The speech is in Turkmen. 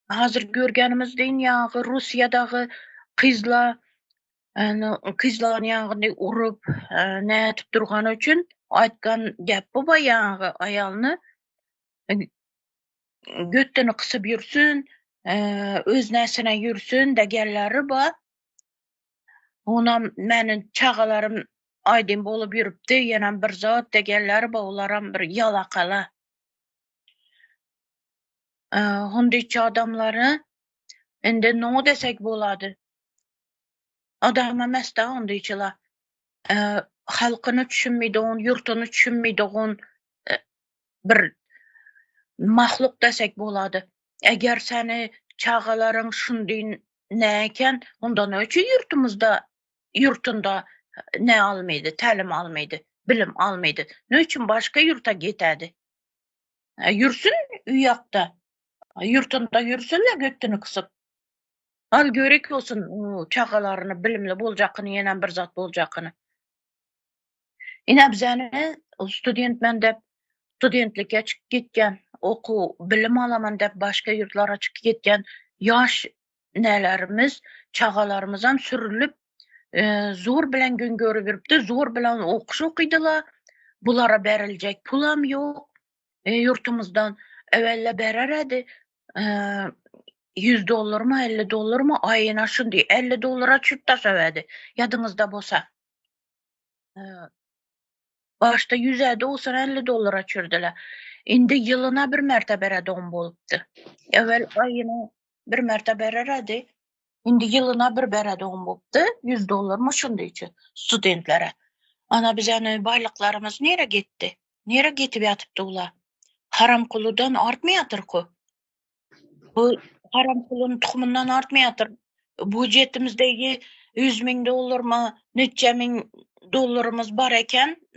Hazir görgenimizden ýaňy Russiýadagy gyzla gyzlaryny ýaňy urup nätip durgany üçin aýtgan gep bu ba ýaňy aýalyny götüni gysyp ýürsün, öz näsine ýürsün degenleri ba. Onam meniň çagalarym aýdym bolup ýürüpdi, ýenem bir zat degenleri ba, olaram bir ýalakala. Hondyçy adamlary indi no desek bolady. Adam emes-de hondyçylar. Halkyny düşünmeydiğin, ýurtuny düşünmeydiğin bir mahluk desek bolady. Eger seni çagalaryň şundy ne eken, onda ne üçin ýurtumyzda ýurtunda ne almaydy, tälim almaydy, bilim almaydy. Ne üçin başga ýurta gitedi? Ýürsün ýakda. Ýurtunda ýürsünler götüni kysyp. Al görek bolsun çagalaryny bilimli boljakyny, ýene bir zat boljakyny. Ine bizäni student men dep studentlikge çykyp gitgen, okuw, bilim alaman dep başga ýurtlara çykyp gitgen ýaş nelerimiz, çagalarymyzam sürülip zor bilen gün görüp ýürüpdi, zor bilen okuş okydylar. Bulara beriljek pulam ýok. Ýurtumyzdan ewelle berer edi. 100 dollarmy, 50 dollarmy aýyna şundi 50 dollara çüp taşawerdi. Ýadyňyzda bolsa. Başda 100 edi, o sonra 50 dollara çürdüler. Indi ýylyna bir mertebe beredogum bolupdy. Ewel aýyna bir mertebe berer edi. Indi ýylyna bir beredogum bolupdy. 100 dollarmy şundi üçin studentlere. Ana bizäni baýlyklarymyz nere gitdi? Nere gitip ýatypdy ular? Haramkuludan artmaýatyrku. Bu haramkuluň tuhumundan artmaýatyr. Budjetimizdegi 100 ming dollarmy, neçe ming dollarymyz bar eken.